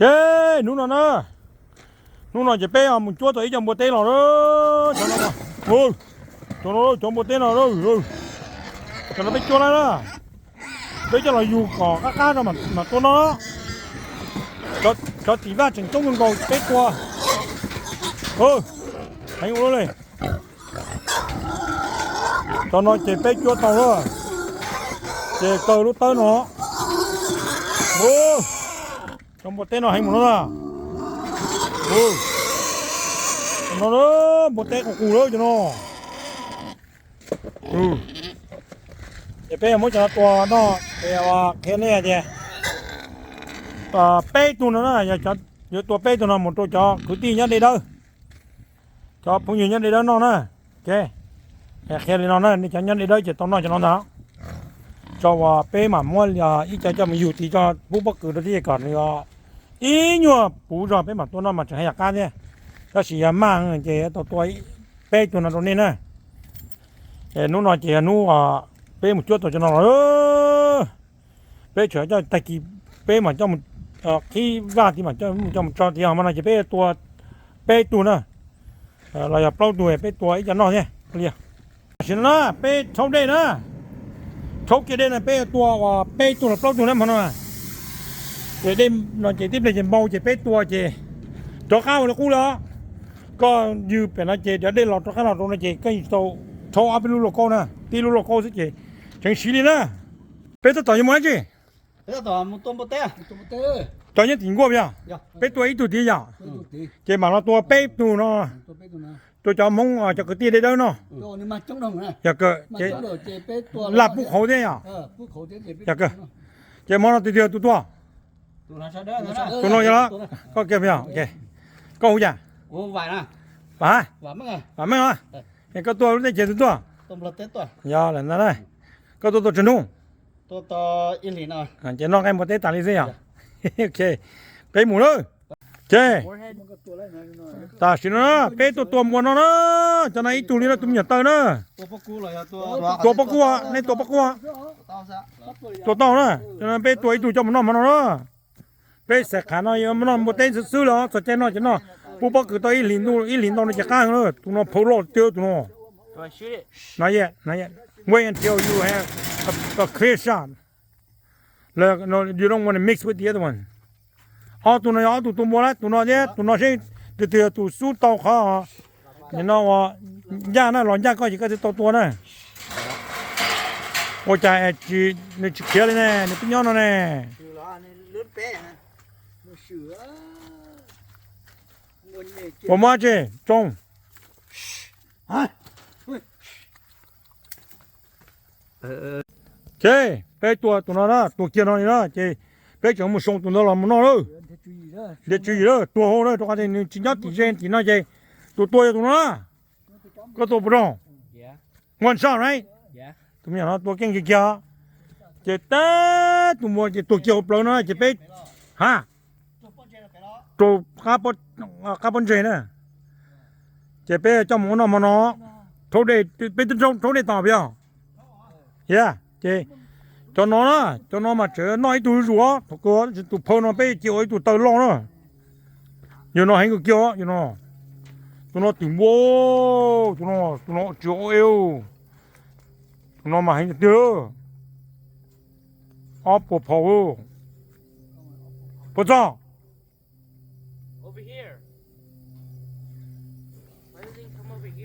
Ces hnub no na, hnub no ces peb mus cuab tau ib co npua teb los na. Cov no, cov no cov npua teb no, cov no peb cuab na, peb coj los yug kom qab qab no mam tua noj. Cov tim vaj tseem coob kawg nkaus peb tua. Heev ua luaj li. Cov no ces peb cuab tau lawm, ces kaw lub tawb no. Cov npua teb no heev mus no na. No npua teb qus qus lawm cov no. Ces peb yuav muab cov no tua no, ces qhia nej tias peb tug no na, yuav tua peb tug no mus rau cov kwv tij nyob Dej Dawb, cov phooj ywg nyob Dej Dawb noj na. Qhia li no na, nej cov nyob Dej Dawb ces tau noj cov no ntag. Tso uas peb mam muab ib co coj mus yug tid tso pub pob kws rau thiab kom nws ib nyuag puv zog peb mam tua noj mas tseem haj yam qab thiab. Tab sis yog maj ces tau tua peb tug no rau nej na. Hnub no ces yog hnub peb mus cuab tau cov no los, peb tseem coj tag kis peb mam coj mus qhib vaj tid mam coj mus tso tid, hmo no ces peb tua peb tug na, los yog plaub tug peb tua ib co noj thiab li. Tam sim no na peb rhaub dej na, rhaub kiag dej no peb tua uas peb tug los plaub tug na hmo no. Ces dej no ces tib pliag ces npau ces peb tua ces rov qab ua li qub li os. Koj yug pem no ces cov dej los rov qab los rau no ces koj yeej tau rhaub ob peb lub lauj kaub na, tib lub lauj kaub xwb ces tseem siv li na. Peb tab tom yuav mus dab tsi? Cov nyob tim nkuaj yog peb tua ib tug tid yom, ces mam los tua peb tug no rau cov Hmoob cov kwv tij Dej Dawb noj. Yog kawg, laj pub qhauv thiab yom. Yog kawg, ces hmo no tus twg tus tua? Tus no yog los koj kiag yog, koj hu cas? Vam Meej, koj tua lub teb chaws twg tuaj? Yog lawm ntag na. Koj tua tau tsawg hnub? Ces noj nqaij npua teb tas li xwb yom. Peb mus lawm. Ces tam sim no na peb tuaj tua npua no na, cov no ib tug li no tus me nyuam taw na. Tua pob kub, nej tua pob kub, tua tau na. Cov no peb tua ib tug coj mus noj hmo no na. Peb xav qham no yuav noj npua teb xwb xwb los txog caij noj ces noj. Pub pob kws tau ib hlis ntau no ces qab heev lawm, tus no phau loj tiag tus no. Wait until you have a, a clear shot. You don't want to mix with the other one. Ob tug no yog ob tug tua npua lawm, tus no thiab tus no seb tus twg yog tus xub tau qhov. Nim no uas ncaj na, los ncaj koj ces koj thiaj tau tua na. Ua cas nws tsis khiav li ne, nws twb nyob no ne. Puas muaj dab tsi? Tsoo. Ces peb tua tus no na, tua kiag no li na, ces peb tseem mus sau tus ntawd los mus noj lawm. Ntiav tswv yim lawm, tuag hauv lawm, rau qhov tias nws tsis nyob tim ze tim no ces tus tua yog tus no na. Koj tua puas raug? One shot, right? Tus me nyuam no tua keej kiag kiag. Ces tab tus npua ces tuag kiag hauv plawv no ces peb, ha, rau qab pob ntseg na. Ces peb coj mus ua noj hmo no. Rhaub dej, peb twb rhaub dej tau puas yog? Yog, ces cov no na, cov no mas tseem noj ib tug zuj zus, thaum kawg tus phau no peb cia ua ib tug taw loj na. Yog no heev kawg kiag, yog no. Tus no twm npua, tus no, tus no tsis ua e. Tus no mas heev tiag tiag. Ob puas phau. Puas txog?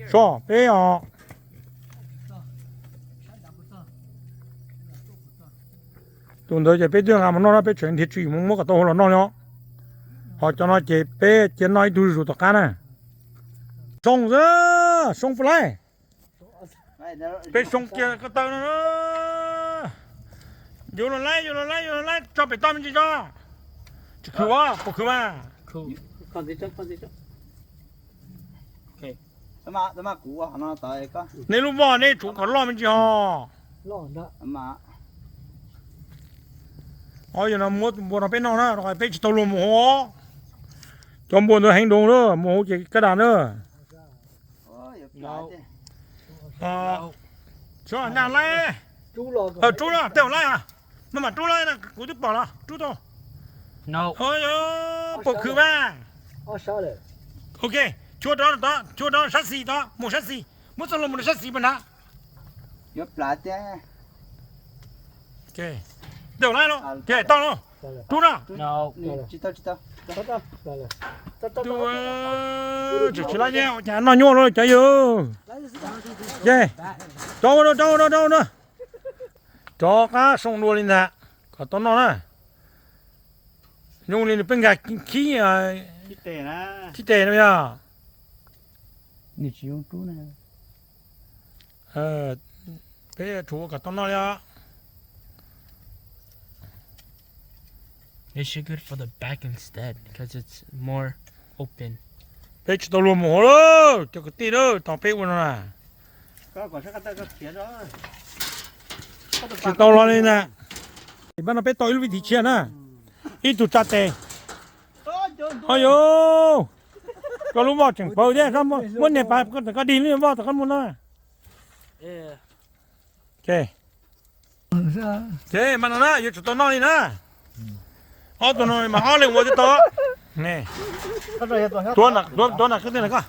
So peb os, tus ntawd ces peb twb nqa mus noj na, peb tseem nrhiav tswv yim mus muab kom tau hauv los noj li os. Ho cov no ces peb cia noj ib tug zuj zus tom qab na. Soo xwb, soo puas laib? Peb soo kiag ko taw no. Yus los laib, yus los laib, yus los laib, tso pem toj me ntsis tso. Tsis khwv as, puas khwv mas? Nej lub voj nej tshuav kom loj me ntsis ho. Yog no muab tus npua no peb noj na, peb tsis tau luag mus hauv. Cov npua ntawd heev dua na, mus hauv ces kaj das na. Rub no, tej laib, maj mam rub laib, kuv twb pom los rub tau. Pom khwv mas. Ok, chua rau tod, chua rau sab xis tod, mus sab xis, muab txoj hlua mus rau sab xis mas na. Tau lawm, tau lawm. Rub na. Tsis tau, tsis tau. Tsis tau, tsis tau. Tsis tau, tsis tau. Noj nyuaj lawm cov yawg. Rov ua, rov ua, rov ua, rov ua. Rov qab soo dua li ntag, kom tau noj na. Zoo li nws peb nkag khib, khib tes no yog. Peb tshuav ua kom tau noj li os. They should good for the back instead because it's more open. Peb tsis tau luag mus hauv lawm cov kwv tij na, tos peb ua no na. Tsis tau los li na. Pab no peb tau ib lub vij tis tshiab na. Ib tug tsa tes. Yog, koj lub voj tseem pawv thiab, muab niag pas kom koj dig lub voj tom koj mus no. Ces mas no na yuav tsum tau noj li na. Ob tug no mas ob leeg ua twb tau. Tuav na, tuav na, koj.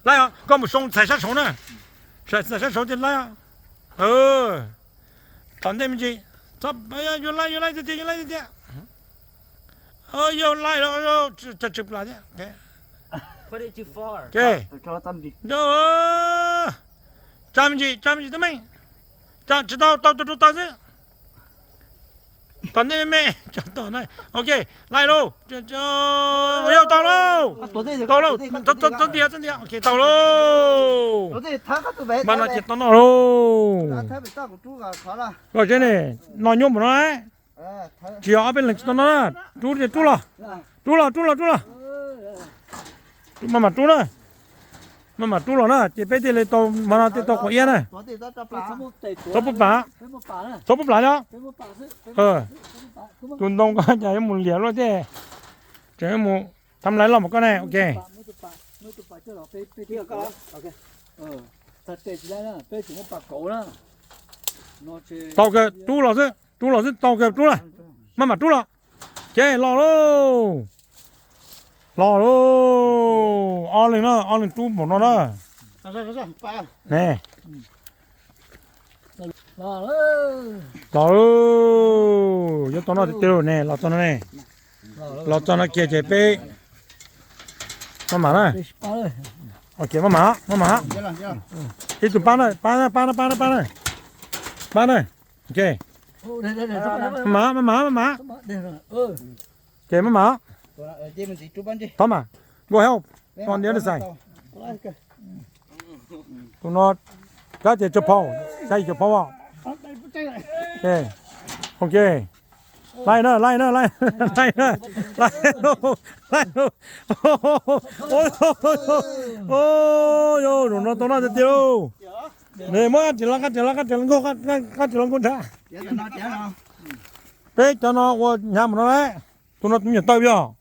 Laib os, koj mus soo txhais sab saud na. Txhais sab saud thiaj laib os. Tom ntej me ntsis. Yuav laib, yuav laib tiag tiag, yuav laib tiag tiag. Yog laib, tsa tsw plas thiab. Tsa me ntsis, tsa me ntsis teeb meem. Tsa tsis tau, tau tus rau tau xwb. Tom ntej me me, tsa tom na. Ok, laib lauj. Yog tau lauj. Tau lauj. Txhob ntiav, txhob ntiav. Ok, tau lauj. Mas no ces tau noj lauj. Koj seb ne, noj nyuaj npaum no. Tsis yog ob peb leeg tsis tau noj na. Rub, rub los, rub los, rub los, rub los. Maj mam rub na. Maj mam rub los na ces peb thiaj li tau, mas no thiaj tau quav iab na. Txhob pub pam, txhob pub plam os. Tus ntoo ko cas yuav mus liam luaj thiab. Tseem yuav mus tham laiv loj mas koj ne, ok. Tau kawg, rub los xwb, rub los xwb, tau kawg, rub na. Maj mam rub los. Ces los lauj. Los lauj. Ob leeg na, ob leeg rub npaum no na. Ne. Los lauj. Yuav tau noj tiag tiag lauj ne, los txog no ne. Los txog no kiag ces peb maj mam na. Ok, maj mam, maj mam. Ib tug pab na, pab na, pab na, pab na, pab na. Pab na. Ok. Maj mam, maj mam, maj mam. Ok, maj mam. Thov mas, go help on the other side. Tus no, kab tias tso phau, saib tso phau. Ok. Laij na, laij na, laij na, laij na, laij na, laij na. Yog, zaum no tau noj tiag tiag lauj. Muab qab riam los, qab riam los, qab riam los nkaug, qab riam los nkaug nrad. Peb cov no ua hnyav mus no lauj. Tus no tus me nyuam taw yog.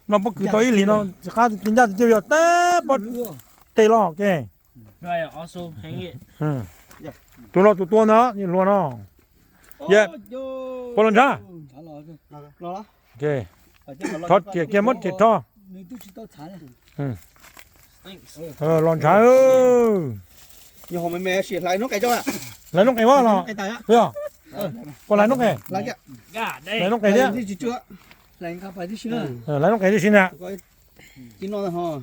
No pob kws tau ib hlis no, qab ncaj tiag tiag yog teb pob teg los ke. Tus no tus tua ntawd, hluas no. Puas los ntshav? Rho riam kiag, muab riam rho. Los ntshav. Hlais noob qes los? Yog, puas hlais noob qes? Hlais noob qes thiab. Hlais noob qes tib si na.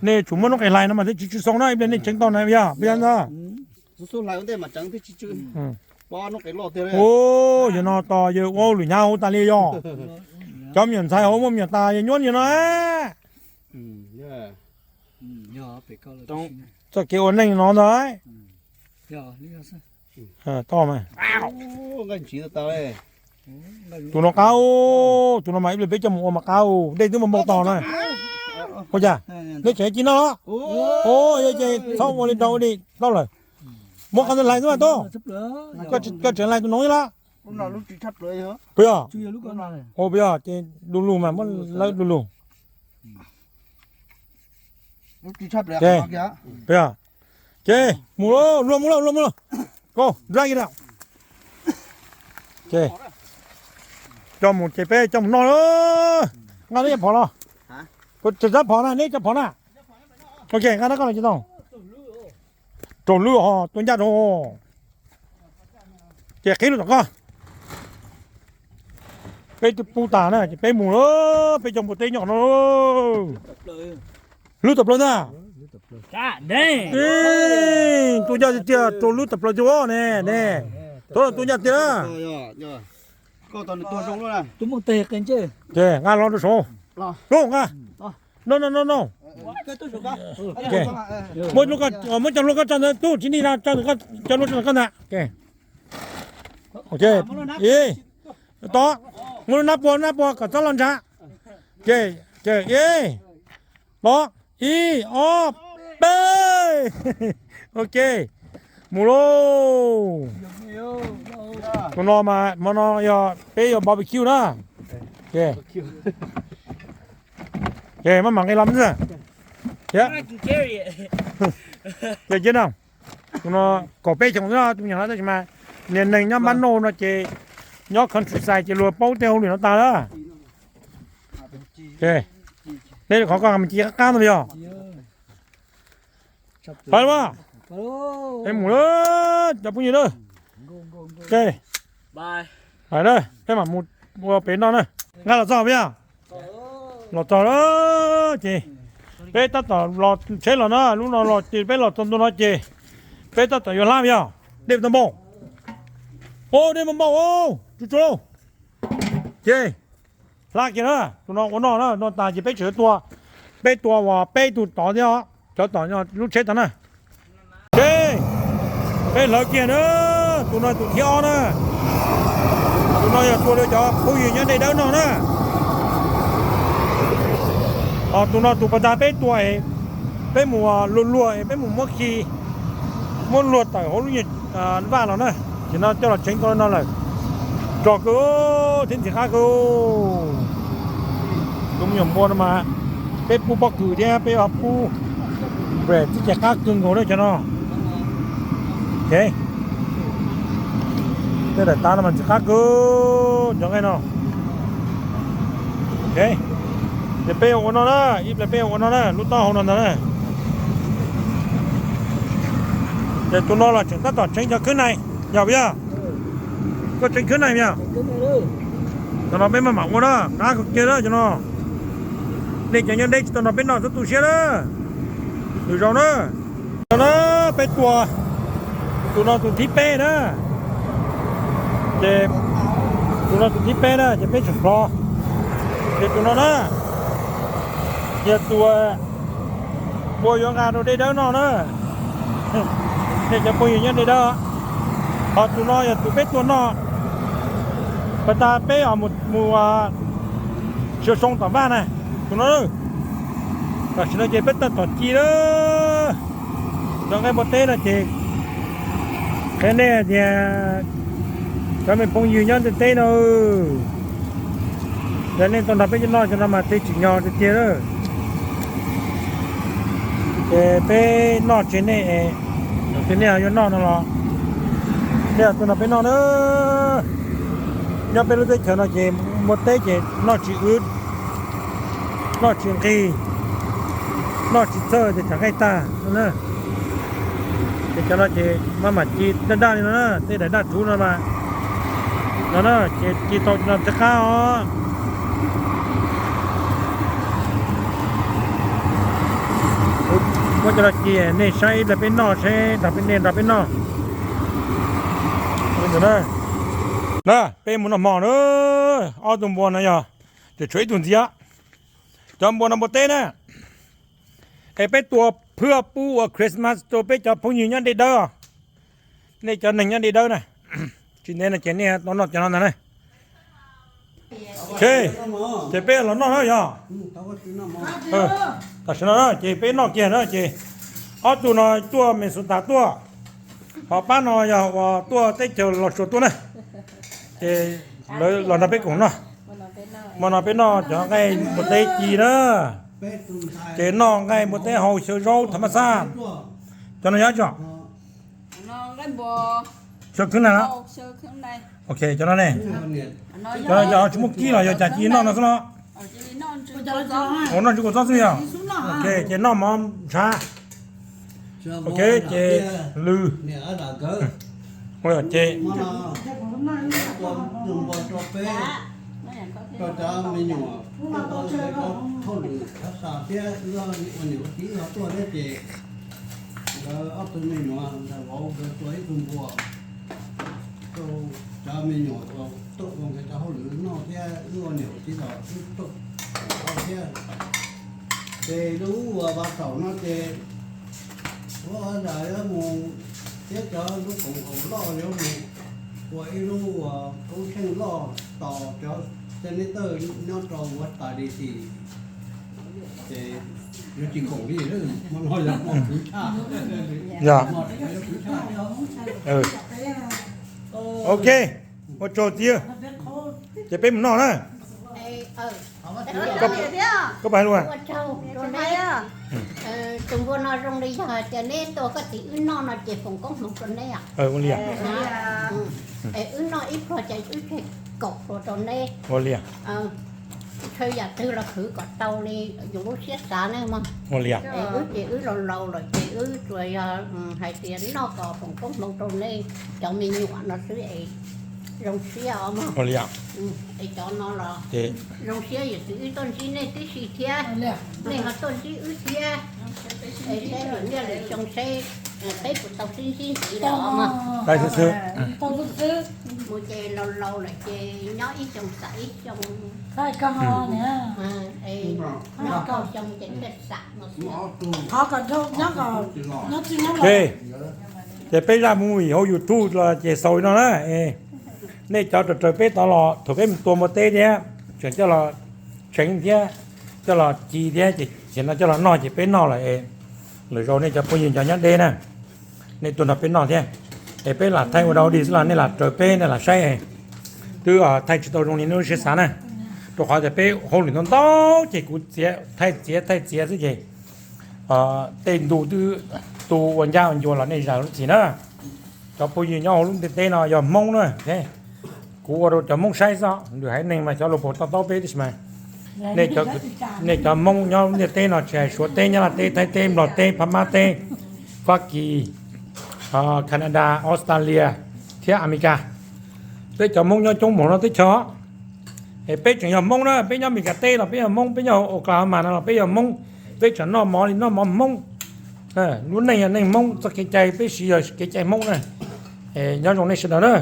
Nej tsum muab noob qes hlais no mas thiaj tsis tsw xoo na, ib pliag nej tseev tau na, yog puas yog ntag? Ua, yog no tos yawg ua lwm hnyav hauv tas li yog. Cov me nyuam ntxhais hauv muaj me nyuam tas yawg nyuab li no. Txoj kev ua neej no ntag. Tau mas. Tus no qab, tus no mas ib pliag peb coj mus ua mas qab, dej twb muaj npau tos na. Ua cas neb tseem ci noj los? Ua ces txhob ua li rau ua li tau lawm. Muab qhov ntawd hlais xwb mas tub. Koj tseem hlais tus no ib los? Puas yog? Ua puas yog ces du lug mas muab lawv du lug. Puas yog? Ces mus lauj, luag mus lauj, luag mus lauj. Go, drag it out. Ces Coj mus ces peb coj mus noj lawm. Nqa neb cov phom los. Kuv tsis txhob phom na, neb cov phom na. Ok, nqa nab koj los ces tau. Raug lub ho tua ncaj rau. Ces qhib lub tom koj. Peb twb pub tas na ces peb mus lawm, peb cov npua teb nyob no. Lub tom plaws ntag. Tua ncaj tiag tiag, raug lub tom plaws tiag ne, ne. Tod tua ncaj tiag na. Ces nqa los rau saud. Tub nqa. No no no no. Muab cov hlua koj tso ntawd tub, tsis nij tso ntawd, cov hlua tso ntawd koj ntag. Ok. Tod, muab lub nab pua, nab pua kom txhob los ntshav. Ces, ces, tod, ib, ob, peb. Ok, mus lauj. Tus no mas hmo no yog peb yuav barbecue na. Ces maj mam nqis los me ntxwg. Ces cia no, tus no kaum peb xyoos xwb tus me nyuam no tab sis mas niag neeg nyob npab nauj no ces nyob countryside ces luag paub tej hauj lwm no tas lawm. Neb qhov koj mus ci qab qab no yog. Pab, peb mus lawm cov phooj ywg na. Peb mam mus ua pem no na. Nqa los txog puas yog? Los txog lawm ces peb tab tom los tsheb los na, lub no los ces peb los txog ntua no ces peb tab tom yuav hlab puas yog? Dej tau npaum. Au, dej npaum npaum, tsuag tsuag lauj. Ces hlab kiag na, tus no ua noj na, noj tas ces peb tseem yuav tua, peb tua uas peb tug tod thiab os, cov tom lub tsheb tod na. Ces peb hlawv kiag na, tus no tus thib ob na. Tus no yog tua rau cov phooj ywg nyob dej dawb noj na. Ho tus no tus pas tas peb tua es peb mus luag luag es peb mus muab khi, muab luag tawm hauv lub nyuag vaj los na, ces no coj los tseev tau no lawm. Rog kawg thiab ntxim qab kawg. Tus me nyuam npua no mas peb pub pob kws thiab peb ho pub bread txij ces qab kawg nkaus na cov no. Tej daim tav no mas ntxim qab kawg cov nqaij no. Ces peb ua no na, ib pliag peb ua no na, lub taub hau no ntag na. Ces tus no los tseem tab tom tseev cov khwb nai, yog puas yog? Koj tseev khwb nai yog? Cov no peb maj mam ua na, qab kawg kiag na cov no. Nej cov nyob deb tsis tau nrog peb noj txhob tu siab na. Lwm zaus na. No na, peb tua tus no tus thib peb na. Ces tus no tus thib peb na ces peb tseem plhov. Ces tus no na yog tus uas yuav nqa rau dej dawb noj na. Nej cov phooj ywg nyob dej dawb, ho tus no yog tus peb tua noj. Pas tas peb mus xyuas soo tom vaj na, tus no. Tam sim no ces peb tab tom ci lawm. Cov nqaij npua teb no ces qhia nej tias cov me phooj ywg nyob ntiaj teb no, yog nej tau nrog peb noj cov no mas tej tsim nyog tiag tiag lawm. Ces peb noj tseg nej, ces nej yuav noj no los nej tuaj nrog peb noj na. Nyob peb lub teb chaws no ces npua teb ces noj tsis wb, noj tsis nqig, noj tsis txhawj ces tsam nqaij tag no na. Ces cov no ces maj mam ci daj daj li no na, tej daim daj rhuv no mas, no na ces ci tau no txhawj qab os. Muab cov no ci nej saib ib pliag peb noj seb nrog peb, nej nrog peb noj. Na, peb mus noj hmo na, ob tug npua no yog, ces tshuav ib tug ntxiv. Cov npua no npua teb na, es peb tua phwj pub ua Christmas rau peb cov phooj ywg nyob dej dawb os. Nej cov neeg nyob dej dawb na, tsis ntev no ces nej tau noj cov no ntag na. Ces peb los noj na yog. Tam sim no ces peb noj kiag na ces ob tug no tuaj Minnesota tuaj, ho pab no yog uas tuaj teb chaws Los Tsuas tuaj na. Ces lawv los nrog peb koom noj. Hmo no peb noj cov nqaij npua teb ci na, ces noj nqaij npua teb hau xyaw zaub thav mab xaj. Cov no yog tso, xyaw khwb nai na. Ok, cov no ne, cov no yog tsis muaj kib los yog cas cia li noj no xwb no? Ua noj ntsis kua txob xwb yog? Ok, ces noj mov ntshav. Ok, ces lwm. Ces rau cov me nyuam, cov hauj lwm cov xav thiab ua niam ua txiv los tuaj thiab ces nkawd ob tug me nyuam ntawm vauv nkawd tua ib tug npua rau cov me nyuam tuaj ua nkawd cov hauj lwm noj thiab wb ua niam ua txiv los wb tuaj thiab. Ces lub uas vas xaum no ces ua zam yuav mus thiab cov lub koom haum loj yuav mus ua ib lub uas koob tsheej loj tos cov senator nyob rau Washington D C. Ces yuav tsis koom li, hmo no yog hmo khwv tshaj, hmo no yog khwv tshaj. Ok, ua tsaug txiv, ces peb mus noj na. Koj pab lua. Tus npua no zoo li yog tias neb tua koj txiv wb noj no ces foom koob hmoov rau neb. Ua li, es wb noj ib pluag ces wb tseg kaum pluag rau neb. Ua li, ntshaw yam twg los khwv kom tau li yus lub siab xav ne mog. Ua li, es wb ces wb laus laus lawm ces wb tsuas yog hais tias noj kom foom koob hmoov rau nej cov me nyuam no xwb es zoo siab os mog. Ua li, es cov no los zoo siab yog txwv wb tuaj ntsib nej tib si thiab, nej ho tuaj ntsib wb thiab. Es saib lwm niaj lwm xyoo seb peb puas tau sib ntsib ntxiv los mog. Mus ces laus laus lawm ces nyob ib xyoo xam ib xyoo. Noj kaum xyoo ces thiaj xam no xwb. Ces peb zaj movie hauv YouTube los ces xaus li no na. Nej cov raws raws peb tod los thaum peb mus tua npua teb thiab tseem coj los tseev thiab coj los ci thiab ces no coj los noj ces peb noj lawm es lwm zaus nej cov phooj ywg cov nyob deb na, nej tuaj nrog peb noj thiab. Es peb lam thaij ua dau dig xwb los nej lam raws peb nej lam saib. Twb thaij tsis tau zoo li nej lub siab xav na, rau qhov tias peb hauj lwm ntau ntau ces kuv txiav thaij txiav thaij txiav xwb ces tej ntu twb tu ua ncaj ua ncua los nej zam lub txim na. Cov phooj ywg nyob hauv lub ntiaj teb no yog Hmoob na, kuv ua rau cov Hmoob saib xwb, lwm haiv neeg mas cov lus paus to taub peb tab sis mas nej cov Hmoob nyob lub ntiaj teb no tsis hais Suav teb, Nyab Laj teb, Thaib teb, Nplog teb, Phab Mab teb, Fab Kis, Canada, Australia thiab Amelikas. Peb cov Hmoob nyob coob npaum no teb chaws. Es peb tseem yog Hmoob na, peb nyob Amelikas teb los peb yog Hmoob, peb nyob Oklahoma no los peb yog Hmoob, peb tseem noj mov li noj mov Hmoob. Lub neej yog neej Hmoob, txoj kev cai peb siv yog kev cai Hmoob na. Nyob zoo nej sawv daws na.